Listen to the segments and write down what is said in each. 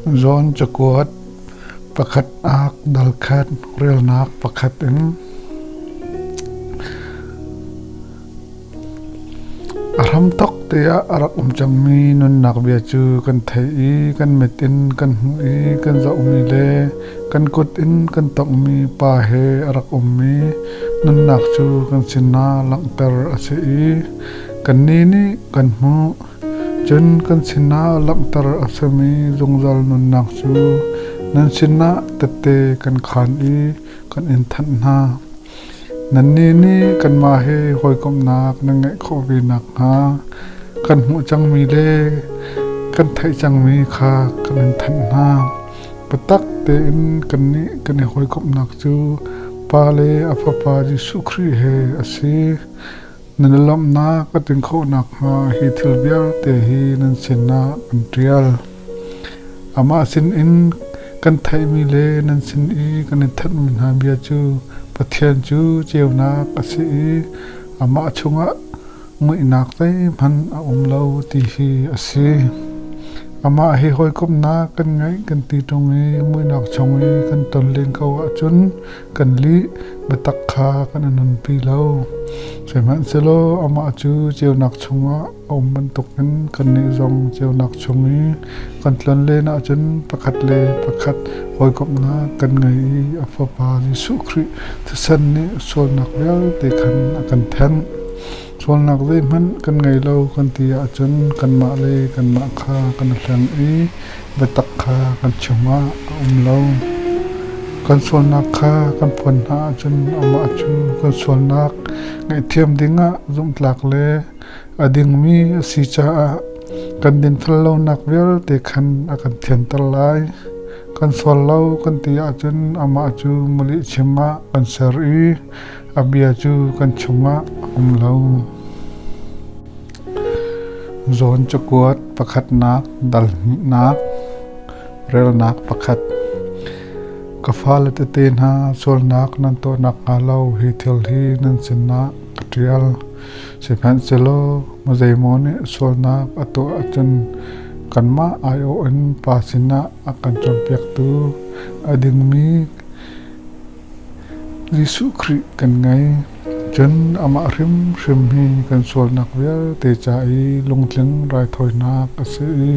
John cakuat pakhatnak dal khat relnak pakhat in A hramthawk tiah a rak um cangmi nunnak bia cu kan theih i kan mit in kan hmuh i kan zohmi le kan kut in kan tonghmi Pa he a rak ummi nunnak cu kan sinah langhter a si i kannih nih kan hmuh. Cun kan sinah langhter a simi zungzal nunnak cu nan sinah tette kan khaan i kan in thanh hna. Nannih nih kanmah he hawikomhnak nan ngeih khawh ve nakhnga kan hmuh cangmi le kan theih cangmi kha kan in thanh hna. Biatak tein kannih kan i hawikomhnak cu Pa le a Fapa Jesuh Khrih he a si. Nan i lawmhnak a tlin khawh nakhnga hi thil vialte hi nan sinah kan ṭial. Amah sinin kan theihmi le nan sin i kan i thanhmi hna bia cu Pathian cu ceunak a si i amah chungah muihnak zeihmanh a um lo ti hi a si. Amah hi hawikomhnak kan ngeih kan ti ṭung i muihnak chung i kan ton len ko ahcun kan lih biatak kha kan i nunpi lo. Sihmanhsehlaw amah cu ceunak chungah a um bantukin kannih zong ceunak chung i kan tlonlen ahcun pakhat le pakhat hawikomhnak kan ngei i a Fapa Jesuh Khrih thisen nih sualnak vialte khan a kan thenh. Sualnak zeihmanh kan ngei lo kan ti ahcun kanmah le kanmah kha kan i hleng i biatak kha kan chungah a um lo. Kan sualnak kha kan phuan hna ahcun amah cu kan sualnak ngaihthiam dingah zumhtlak le a dingmi a si caah kan dinfel lonak vialte khan a kan thianter lai. Kan sual lo kan ti ahcun amah cu mulihchim ah kan ser i a bia cu kan chungah a um lo. Zawn cakuat pakhatnak dal hnihnak relnak pakhat. Ka fale tete hna sualnak nan tuah nakhnga lo hi thil hi nan sinah ka ṭial. Sihmanhsehlaw mizeimaw nih sualnak a tuah ahcun kanmah aiawh in Pa sinah a kan cawnpiaktu a dingmi Jesuh Khrih kan ngei. Cun amah hrimhrim hi kan sualnak vialte ca i lungtling raithawinak a si i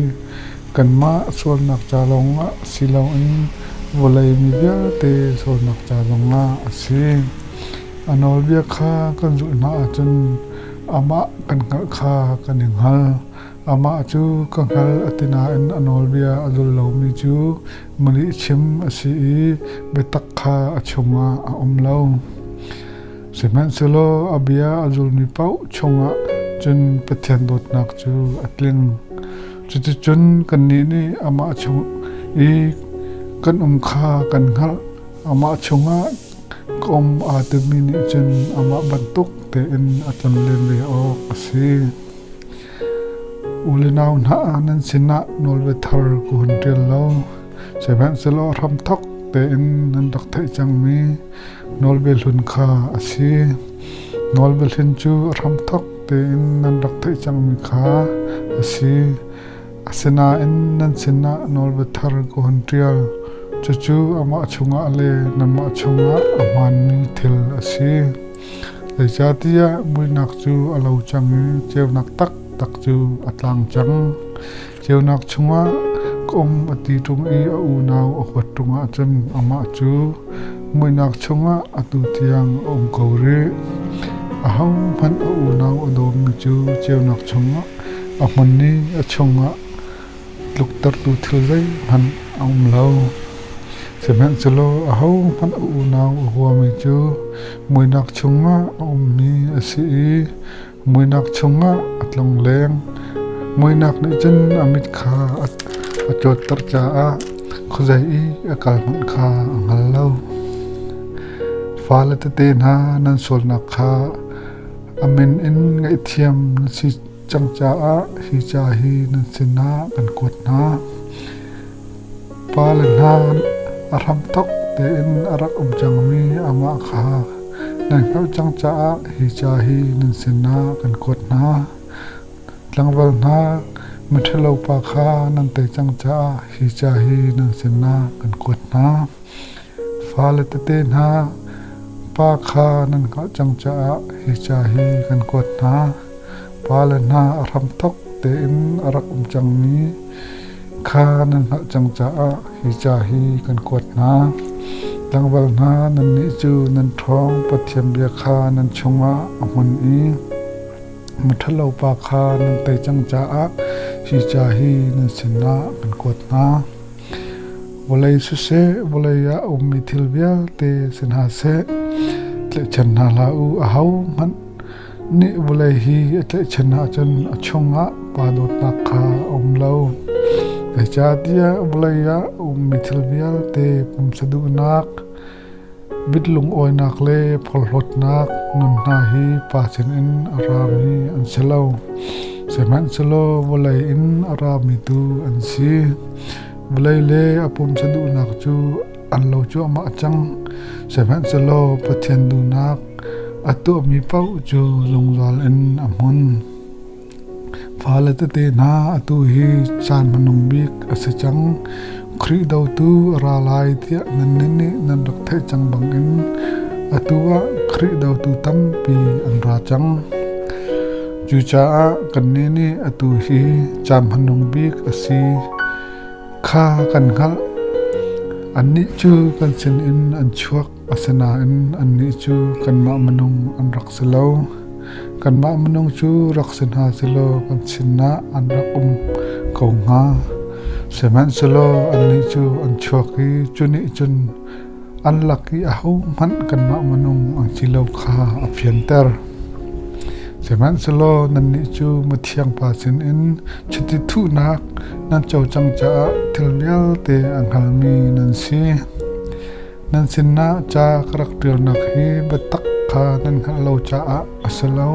kanmah sualnak ca lawngah si loin vawlei mi vialte sualnak ca zongah a si. A nawlbia kha kan zulh hna ahcun amah kan hngalh kha kan i hngal. Amah cu ka hngal a ti nain a nawlbia a zul lomi cu malihchim a si i biatak kha a chungah a um lo. Sihmanhsehlaw a bia a zulmi paoh chungah cun Pathian dawtnak cu a tling. Cuticun kannih nih amah chung i kan um kha kan hngalh. Amah chungah ka um aa timi nih cun amah bantuk tein a tlonlen ve awk a si. U le nau hna, nan sinah nawlbia thar ka hun ṭial lo. Sihmanhsehlaw hramthawk tein nan rak theih cangmi nawlbia hlun kha a si. Nawlbia hlun cu hramthawk tein nan rak theih cangmi kha a si. Asinain nan sinah nawlbia thar ka hun ṭial. Cucu amah chungah le nanmah chungah a hmaanmi thil a si. Zeicahtiah muihnak cu a lo cang i ceunak taktak cu a tlang cang. Ceunak chungah ka um a ti ṭung i a unau a huat ṭung ahcun amah cu muihnak chungah atu tiang a um ko rih. Ahohmanh a unau a dawmi cu ceunak chungah a hmun i a chungah tluktertu thil zeihmanh a um lo. Sihmanhsehlaw ahohmanh a unau a huami cu muihnak chungah a ummi a si i muihnak chungah a tlongleng. Muihnak nih cun a mit kha a cawtter caah khuazei i a kal hmanh kha a hngal lo. Fale tete hna nan sualnak kha a min in ngaihthiam na si cang caah hi ca hi nan sinah kan kuat hna. Pale hna a hramthawk tein a rak um cangmi amah kha nan hngalh cang caah hi ca hi nan sinah kan kuat hna. Tlangval hna, Miṭhalo pa kha nan tei cang caah hi ca hi nan sinah kan kuat hna. Fale tete hna, pa kha nan hngalh cang caah hi ca hi kan kuat hna. Pale hna a hramthawk tein a rak um cangmi kha nan hngalh cang caah hi ca hi kan kuat hna. Tlangval hna, nannih cu nan ṭhawng, Pathian bia kha nan chungah a hmun i miṭhalo pa kha nan tei cang caah hi ca hi nan sinah kan kuat hna. Vawlei siseh, vawlei ah a ummi thil vialte si hna seh, tlaihchan hna hlah u, ahohmanh nih vawlei hi a tlaihchan ahcun a chungah pa dawtnak kha a um lo. Zeicahtiah vawlei ah a ummi thil vialte pumsa duhnak, mit lungawinak le porhlawtnak nun hna hi pa sinin a rami an si lo. Sihmanhsehlaw vawlei in a rami tu an si. Vawlei le a pumsa duhnak cu an lo cuahmah cang. Sihmanhsehlaw Pathian duhnak a tuahmi paoh cu zungzal in a hmun. Fale tete hna, atu hi caan hmanung bik a si cang. Khrih dotu a ra lai tiah nannih nih nan rak theih cang bangin atu ah Khrih dotu tampi an ra cang. Cucaah kannih nih atu hi caan hmanung bik a si kha kan hngalh. Annih cu kan sinin an chuak. Asinain annih cu kanmah minung an rak si lo. Kanmah minung cu rak si hna sehlaw kan sinah an rak um ko hnga. Sihmanhsehlaw annih cu an chuak i cu nih cun an lak i ahohmanh kanmah minung an si lo kha a fianter. Sihmanhsehlaw nannih cu Mithiang Pa sinin chiti thuhnak nan co cang caah thil vialte a hngalmi nan si. Nan sinah ca ka rak ṭialnak hi biatak kha nan hngalh lo caah a si lo.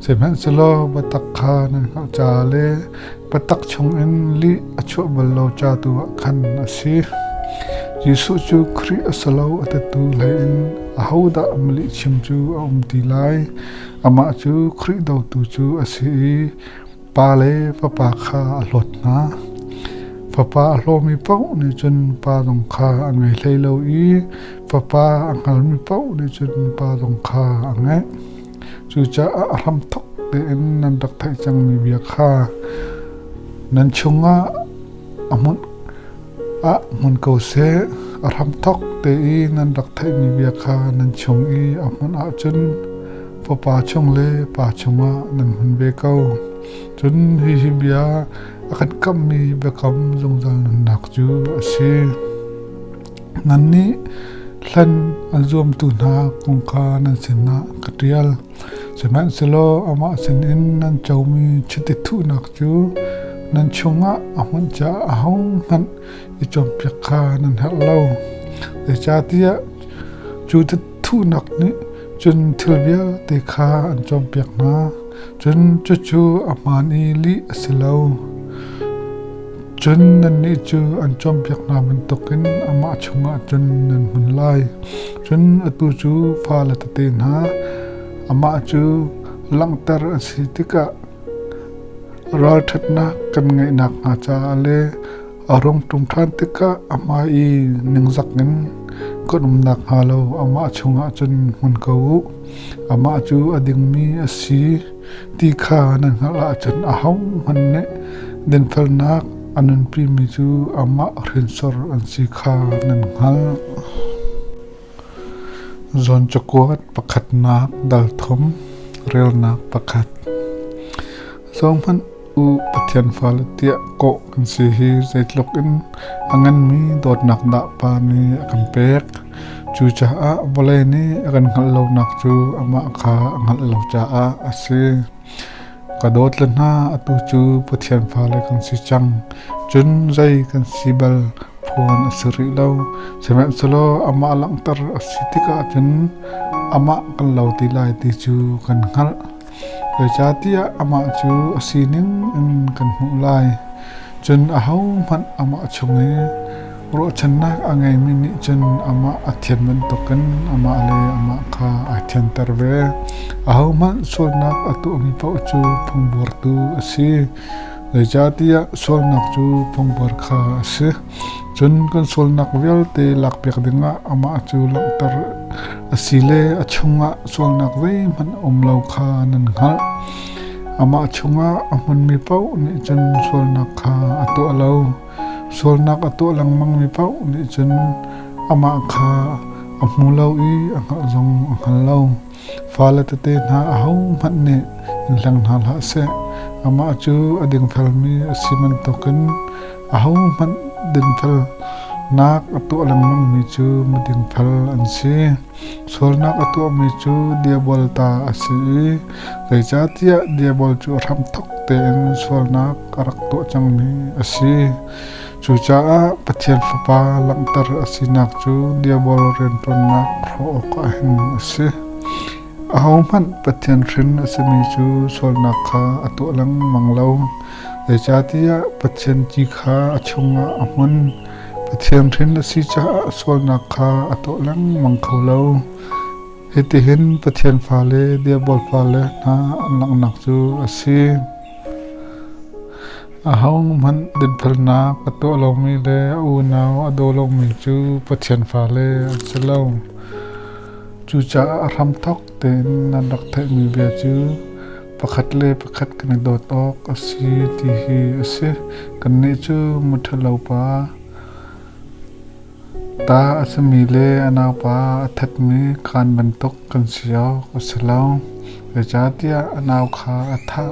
Sihmanhsehlaw biatak kha nan hngalh caah le biatak chungin lih a chuah bal lo ca tu ah khan a si. Jesuh cu Khrih a si lo a titu hlei in ahodah lihchim cu a um ti lai? Amah cu Khrih dotu cu a si i Pa le Fapa kha a hlawt hna. Fapa a hlawmi paoh nih cun Pa zong kha a ngei hlei lo i Fapa a hngalmi paoh nih cun Pa zong kha a ngeih. Cucaah a hramthawk tein nan rak theih cangmi bia kha nan chungah a hmunh ah hmun ko seh. A hramthawk te i nan rak theihmi bia kha nan chung i a hmunh ahcun Fapa chung le Pa chungah nan hmun ve ko. Cun hihi bia a kan kamhmi biakam zungzal nunnak cu a si. Nannih hlan an zuamtu hna kong kha nan sinah ka ṭial. Sihmanhsehlaw amah sinin nan comi chiti thuhnak cu nan chungah a hmunh caah ahohmanh i cawnpiak kha nan herh lo. Zeicahtiah cu thuhnak nih cun thil vialte kha an cawnpiak hna. Cun cucu a hmaan i lih a si lo. Cun nannih cu an cawnpiak hna bantukin amah chungah cun nan hmun lai. Cun atu cu fale tete hna, amah cu langhter a si tikah ralṭhatnak kan ngeih nakhnga caah le a rung ṭum ṭhan tikah a hmai i ningzak in kan um nakhnga lo amah chungah cun hmun ko u. Amah cu a dingmi a si ti kha nan hngalh ahcun ahohmanh nih dinfelnak a nunpimi cu amah hrinsor an si kha nan hngalh. Zawn cakuat pakhatnak dal thum relnak pakhat. Zohhmanh u Pathian fale tiah kawh kan si hi zeitluk in a nganmi dawtnak dah Pa nih a kan pek. Cucaah vawlei nih a kan hngalh lonak cu amah kha a hngalh lo caah a si. Ka dawt le hna, atu cu Pathian fale kan si cang. Cun zei kan si bal phuan a si rih lo. Sihmanhsehlaw amah langhter a si tikah cun amah kan lo ti lai ti cu kan hngalh. Zeicahtiah amah cu a sining in kan hmuh lai. Cun ahohmanh amah chung i ruahchannak a ngeimi nih cun amah a thian bantukin amah le amah kha aa thianter ve. Ahohmanh sualnak a tuahmi paoh cu phungbuartu a si. Zeicahtiah sualnak cu phungbuar kha a si. Cun kan sualnak vialte lakpiak dingah amah cu langhter a si le a chungah sualnak zeihmanh a um lo kha nan hngalh. Amah chungah a hmunmi paoh nih cun sualnak kha a tuah lo. Sualnak a tuah lengmangmi paoh nih cun amah kha a hmu lo i a hngalh zong a hngal lo. Fale tete hna ahohmanh nih in hleng hna hlah seh. Amah cu a dingfelmi a si bantukin ahohmanh dinfelnak a tuah lengmangmi cu midingfel an si. Sualnak a tuahmi cu diabol ta a si i zeicahtiah diabol cu a hramthawk tein sualnak a rak tuah cangmi a si. Cucaah Pathian Fapa langhter a sinak cu diabol rianṭuannak hrawh awkah hin a si. Ahohmanh Pathian hrin a simi cu sualnak kha a tuah lengmang lo. Zeicahtiah Pathian ci kha a chungah a hmun. Pathian hrin a si caah sualnak kha a tuah lengmang kho lo. Hitihin Pathian fale, diabol fale hna an langhnak cu a si. Ahohmanh dinfelnak a tuah lomi le a unau a daw lomi cu Pathian fale an si lo. Cucaah a hramthawk tein nan rak theihmi bia cu pakhat le pakhat kan i dawt awk a si ti hi a si. Kannih cu miṭhalo pa ta a simi le a naupa a thatmi kaan bantuk kan si awk a si lo. Zeicahtiah a nau kha a thah.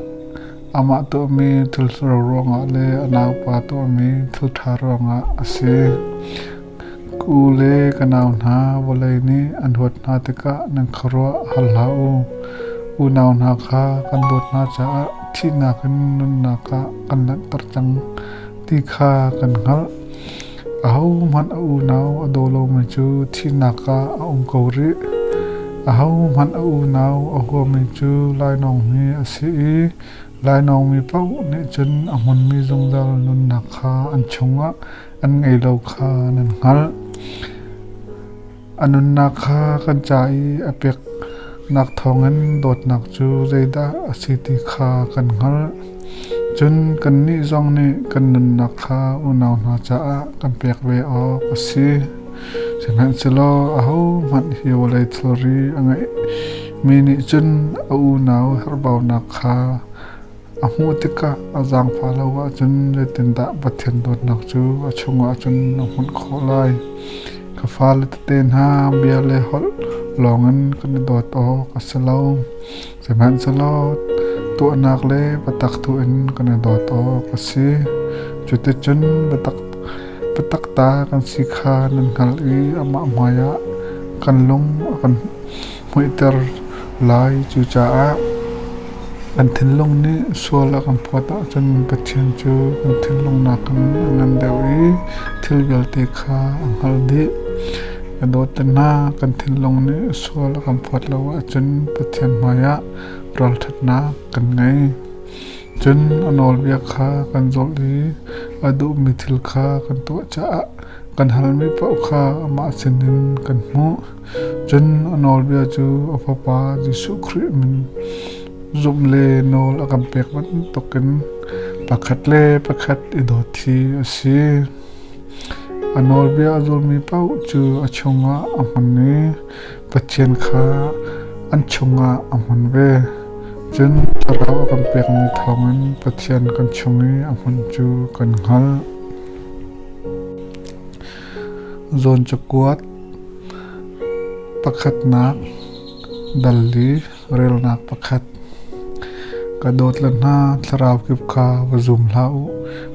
Amah tuahmi thil ṭhalo ruangah le a naupa tuahmi thil ṭha ruangah a si. Ka u le ka nau hna, vawlei nih an huat hna tikah nan khuaruah hal hlah u. Unau hna kha kan dawt hna caah thihnak in nunnak ah kan lanhter cang ti kha kan hngalh. Ahohmanh a unau a daw lomi cu thihnak ah a um ko rih. Ahohmanh a unau a huami cu lainawngmi a si i lainawngmi paoh nih cun a hmunmi zungzal nunnak kha an chungah an ngei lo kha nan hngalh. A nunnak kha kan ca i a peknak thawngin dawtnak cu zeidah a si ti kha kan hngalh. Cun kannih zong nih kan nunnak kha unau hna caah kan pek ve awk a si. Sihmanhsehlaw ahohmanh hi vawlei thilri a ngeihmi nih cun a unau herhbaunak kha a hmuh tikah a zaangfah lo ahcun zeitindah Pathian dawtnak cu a chungah cun a hmunh khawh lai? Ka fale tete hna, bia le holh lawngin kan i dawt awk a si lo. Sihmanhsehlaw tuahnak le biatak tu in kan i dawt awk a si. Cuticun biatak biatak ta kan si kha nan hngalh i amah hmaiah kan lung a kan hmuihter lai. Cucaah Kan thinlung nih sual a kan phawt ahcun Pathian cu kan thinlung nakin a ngan deuh i thil vialte kha a hngalh dih. Ka dawt hna, kan thinlung nih sual a kan phawt lo ahcun Pathian hmaiah ralṭhatnak kan ngei. Cun a nawlbia kha kan zulh i a duhmi thil kha kan tuah caah kan halmi paoh kha amah sinin kan hmuh. Cun a nawlbia cu a Fapa Jesuh Khrih min zumh le nawl a kan pek bantukin pakhat le pakhat i dawt hi a si. A nawlbia a zulmi paoh cu a chungah a hmun i Pathian kha an chungah a hmun ve. Cun Thlarau a kan pekmi thawngin Pathian kan chung i a hmun cu kan hngalh. Zawn cakuat Pakhatnak dal li relnak pakhat. Ka dawt le hna, thlarau kip kha va zum hlah u.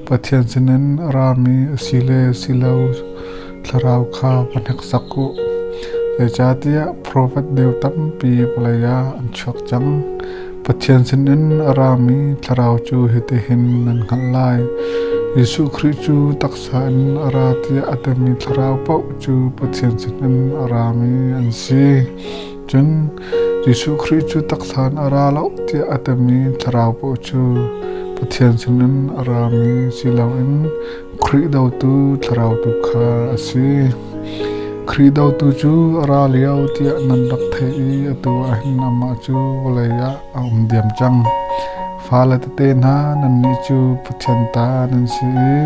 Pathian sinin a rami a si le si lo thlarau kha va hneksak u. Zeicahtiah profet deu tampi vawlei ah an chuak cang. Pathian sinin a rami thlarau cu hitihin nan hngalh lai. Jesuh Khrih cu taksa in a ra tiah a timi thlarau paoh cu Pathian sinin a rami an si. Cun Jesuh Khrih cu taksa in a ra lo tiah a timi thlarau paoh cu Pathian sinin a rami si loin Khrih dotu thlarau tu kha a si. Khrih dotu cu a ra lio tiah nan rak theih i atu ah hin amah cu vawlei ah a um diam cang. Fale tete hna, nannih cu Pathian ta nan si i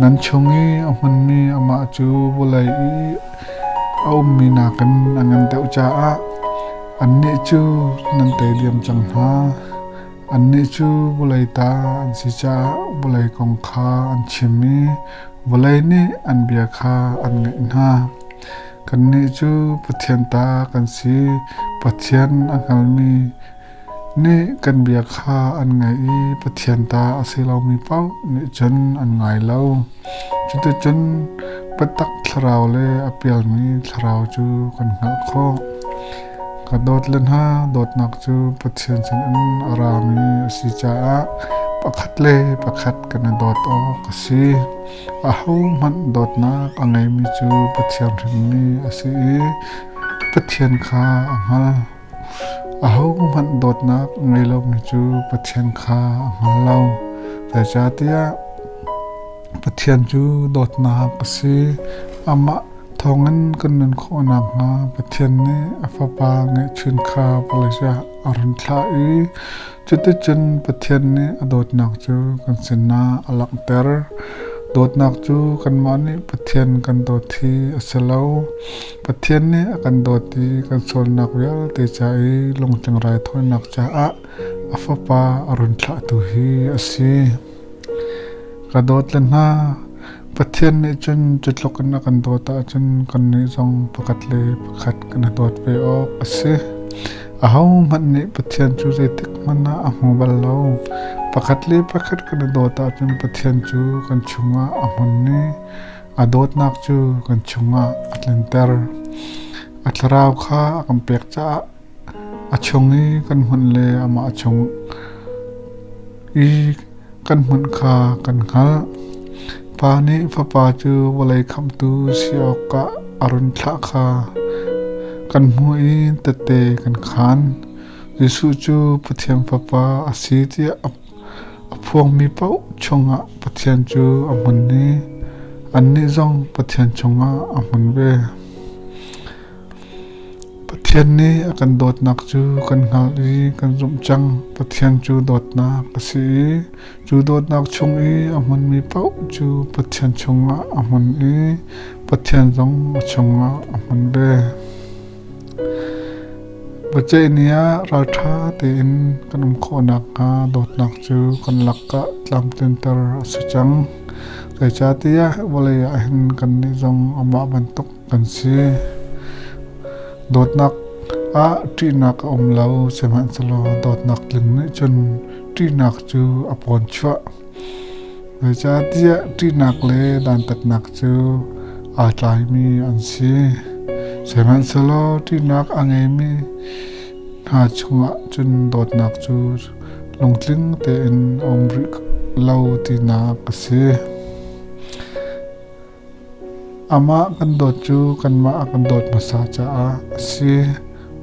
nan chung i a hmunmi amah cu vawlei i a ummi nakin a ngan deuh caah annih cu nan tei diam cang hna. Annih cu vawlei ta an si caah vawlei kong kha an chim i vawlei nih an bia kha an ngaih hna. Kannih cu Pathian ta kan si. Pathian a hngalmi nih kan bia kha an ngaih i Pathian ta a si lomi paoh nih cun an ngai lo. Cuticun biatak thlarau le a pialmi thlarau cu kan hngalh khawh. Ka dawt le hna, dawtnak cu Pathian sinin a rami a si caah pakhat le pakhat kan i dawt awk a si. Ahohmanh dawtnak a ngeimi cu Pathian hrinmi a si i Pathian kha a hngal. Ahohmanh dawtnak a ngei lomi cu Pathian kha a hngal lo. Zeicahtiah Pathian cu dawtnak a si. Amah thawngin kan nun khawh nakhnga Pathian nih a Fapa ngeihchun kha vawlei ah a run thlah i cuticun Pathian nih a dawtnak cu kan sinah a langhter. Dawtnak cu kanmah nih Pathian kan dawt hi a si lo. Pathian nih a kan dawt i kan sualnak vialte ca i lungtling raithawinak caah a Fapa a run thlahtu hi a si. Ka dawt le hna, Pathian nih cun cu tluk in a kan dawt ahcun kannih zong pakhat le pakhat kan i dawt ve awk a si. Ahohmanh nih Pathian cu zeitik hmanh ah a hmu bal lo. Pakhat le pakhat kan i dawt ahcun Pathian cu kan chungah a hmun i a dawtnak cu kan chungah a tlinter. A thlarau kha a kan pek caah a chung i kan hmunh le amah chung i kan hmunh kha kan hngalh. Pa nih Fapa cu vawlei khamhtu si awkah a run thlah kha kan hmuh i tehte kan khaan. Jesuh cu Pathian Fapa a si tiah a phuangmi paoh chungah Pathian cu a hmun i annih zong Pathian chungah a hmun ve. Pathian nih a kan dawtnak cu kan hngalh i kan zumh cang. Pathian cu dawtnak a si i cu dawtnak chung i a hmunmi paoh cu Pathian chungah a hmun i Pathian zong a chungah a hmun ve. Biaceih ni ah ralṭha tein kan um khawh nakhnga dawtnak cu kan lakah tlamtlinter a si cang. Zeicahtiah vawlei ah hin kannih zong amah bantuk kan si. Dawtnak ah ṭihnak a um lo, sihmanhsehlaw dawtnak tling nih cun ṭihnak cu a pawnchuah. Zeicahtiah ṭihnak le dantatnak cu aa tlaimi an si. Sihmanhsehlaw ṭihnak a ngeimi hna chungah cun dawtnak cu lungtling tein a um rih lo tinak a si. Amah kan dawt cu kanmah a kan dawt hmasa caah a si.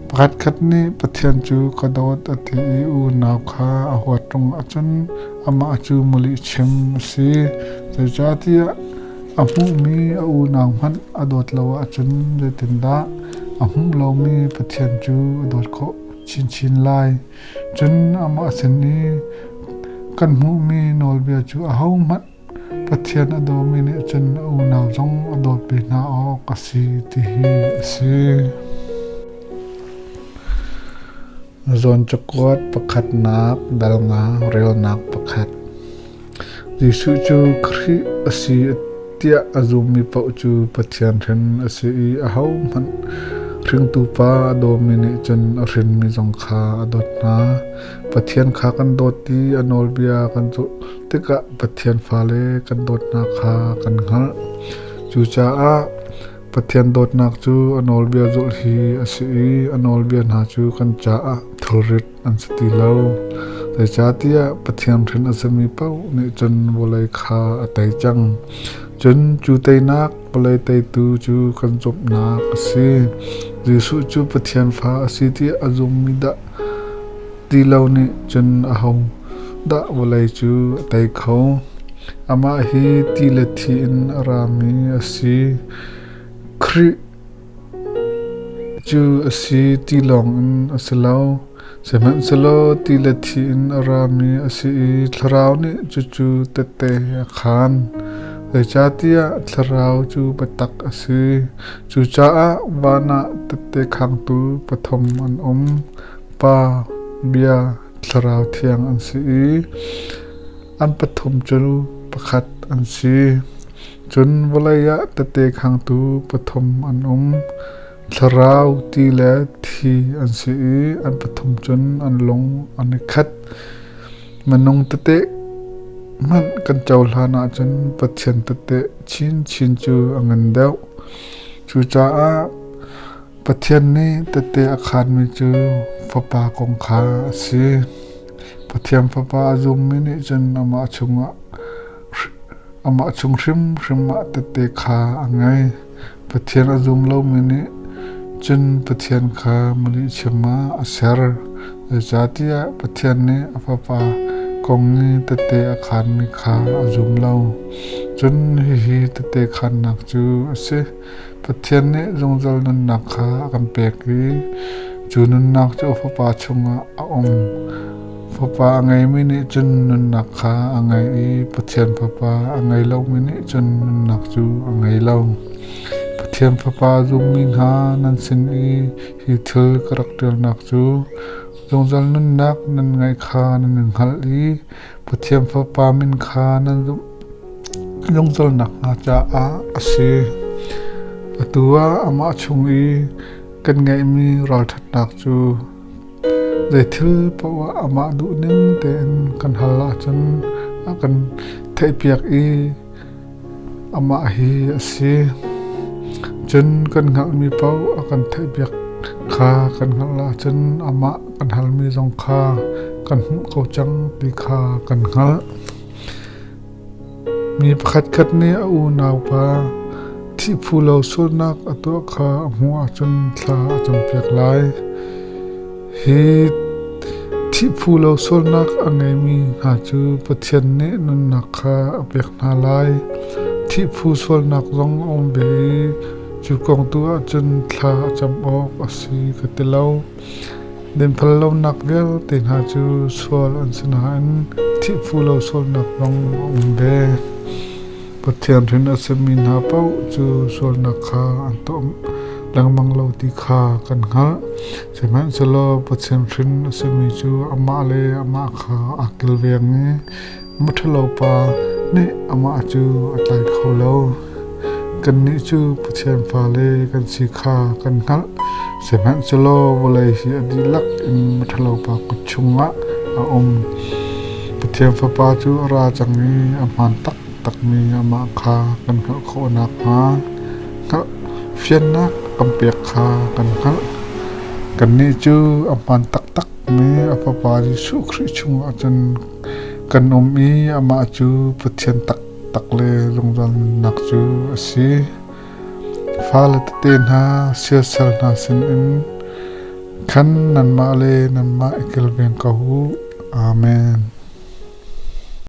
Pakhatkhat nih Pathian cu ka dawt a ti i unau kha a huat ṭung ahcun amah cu mulihchim a si. Zeicahtiah a hmuhmi a unau hmanh a dawt lo ahcun zeitindah a hmuh lomi Pathian cu a dawt khawh chinchin lai? Cun amah sin i kan hmuhmi nawlbia cu ahohmanh Pathian a dawmi nih cun a unau zong a dawt ve hna awk a si ti hi a si. Zawn cakuat pakhatnak dal nga relnak pakhat. Jesuh cu Khrih a si tiah a zummi paoh cu Pathian hrin a si i ahohmanh hringtu pa a dawmi nih cun a hrinmi zong kha a dawt hna. Pathian kha kan dawt i a nawlbia kan zulh tikah Pathian fale kan dawtnak kha kan hngalh. Cucaah Pathian dawtnak cu a nawlbia zulh hi a si i a nawlbia hna cu kan caah thilrit an si ti lo. Zeicahtiah Pathian hrin a simi paoh nih cun vawlei kha a tei cang. Cun cu teinak vawlei teitu cu kan zumhnak a si. Jesuh cu Pathian fa a si tiah a zummi dah ti lo nih cun aho dah vawlei cu a tei kho? Amah hi ti le thi in a rami a si. Khrih cu a si ti lawngin a si lo. Sihmanhsehlaw ti le thi in a rami a si i Thlarau nih cucu tehte a khaan. Zeicahtiah Thlarau cu biatak a si. Cucaah van ah tehte khangtu pathum an um: Pa, Bia, Thlarau Thiang an si i an pathum cu pakhat an si. Cun vawlei ah tehte khangtu pathum an um: Thlarau, ti le thi an si i an pathum cun an lung an i khat. Minung tete hmanh kan cohlan ahcun Pathian tete chinchin cu a ngan deuh. Cucaah Pathian nih tete a khaanmi cu Fapa kong kha a si. Pathian Fapa a zummi nih cun amah chungah amah chung hrimhrim ah tete kha a ngei. Pathian a zum lomi nih cun Pathian kha malihchim ah a ser. Zeicahtiah Pathian nih a Fapa kong i tehte a khaanmi kha a zum lo. Cun hihi tehte khaannak cu a si: Pathian nih zungzal nunnak kha a kan pek i cu nunnak cu a Fapa chungah a um. Fapa a ngeimi nih cun nunnak kha a ngei i Pathian Fapa a ngei lomi nih cun nunnak cu a ngei lo. Pathian Fapa zummi hna nan sin i hi thil ka rak ṭialnak cu zungzal nunnak nan ngeih kha nan i hngalh i Pathian Fapa min kha nan zumh zungzal nakhnga caah a si. Atu ah amah chung i kan ngeihmi ralṭhatnak cu Zeithil paoh ah amah duhning tein kan hal ahcun a kan theihpiak i amah hi a si. Cun kan hngalhmi paoh a kan theihpiak kha kan hngalh ahcun amah kan halmi zong kha kan hmuh ko cang ti kha kan hngalh. Mi pakhatkhat nih a unaupa thih phu lo sualnak a tuah kha a hmuh ahcun thla a campiak lai. Hi thih phu lo sualnak a ngeimi hna cu Pathian nih nunnak kha a pek hna lai. Thih phu sualnak zong a um ve i cu kong tu ahcun thla a cam awk a si ka ti lo. Dinfel lonak vialte hna cu sual an si nain thih phu lo sualnak zong a um ve. Pathian hrin a simi hna paoh cu sualnak kha an tuah lengmang lo ti kha kan hngalh. Sihmanhsehlaw Pathian hrin a simi cu amah le amah kha aa kilveng i miṭhalo pa nih amah cu a tlai kho lo. Kannih cu Pathian fale kan si kha kan hngalh. Sihmanhsehlaw vawlei hi a dihlak in miṭhalo pa kut chungah a um. Pathian Fapa cu a ra cang i a hmaan taktakmi amah kha kan hngalh khawh nakhnga hngalh fiannak kan pek kha kan hngalh. Kannih cu a hmaan taktakmi a Fapa Jesuh Khrih chungah cun kan um i amah cu Pathian taktak le zungzal nunnak cu a si. Fale tete hna, siasal hna sinin khan nanmah le nanmah i kilveng ko u. Amen.